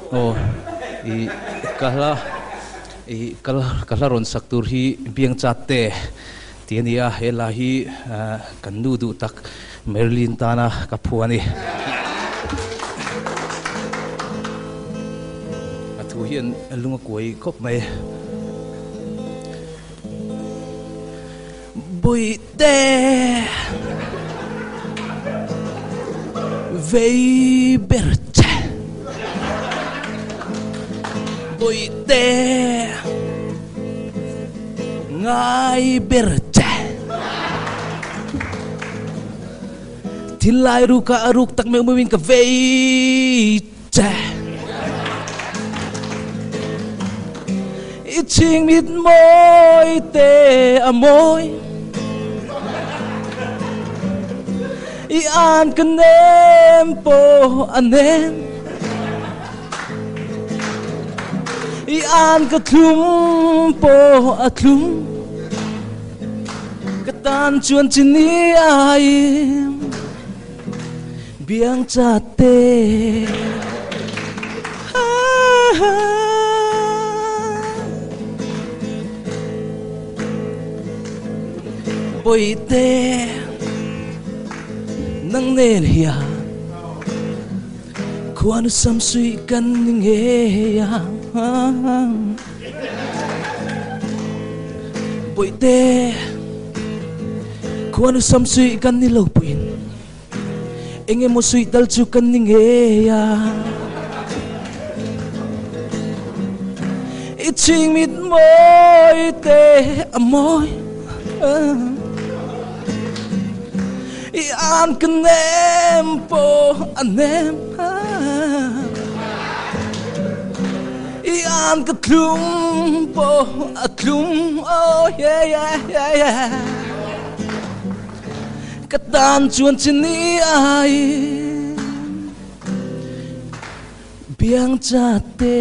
Aw i ka hla i ka ka hla rawn sak tur hi Biang Chat te tih a ni a, he hla hi kan nu duh tak Marilyn tana ka phu a ni. A thu hian lung a kuai khawp mai. Buite vei ber che Buite ngai ber che Thil lai ruk ah a ruk tak meuh meuh in ka vei che. I chingmit mawi te a mawi I an ka nem pawh a nem I an ka thlum pawh a thlum Ka tan chuan chini ai Biang cha te Bawihte nang nen hian Khuanu samsuih kan ni ngei ang Bawihte khuanu samsuih kan ni lo puiin Eng emaw suih tal chu kan ni ngei a. I chingmit mawi te a mawi. I an ka nem pawh a nem. I an ka thlum pawh a thlum. Oh yeah yeah yeah yeah. Ka tan chuan chi ni ai biang cha te.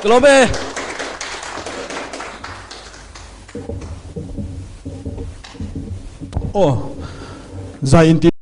Ka lawm e. Aw, zai in ti.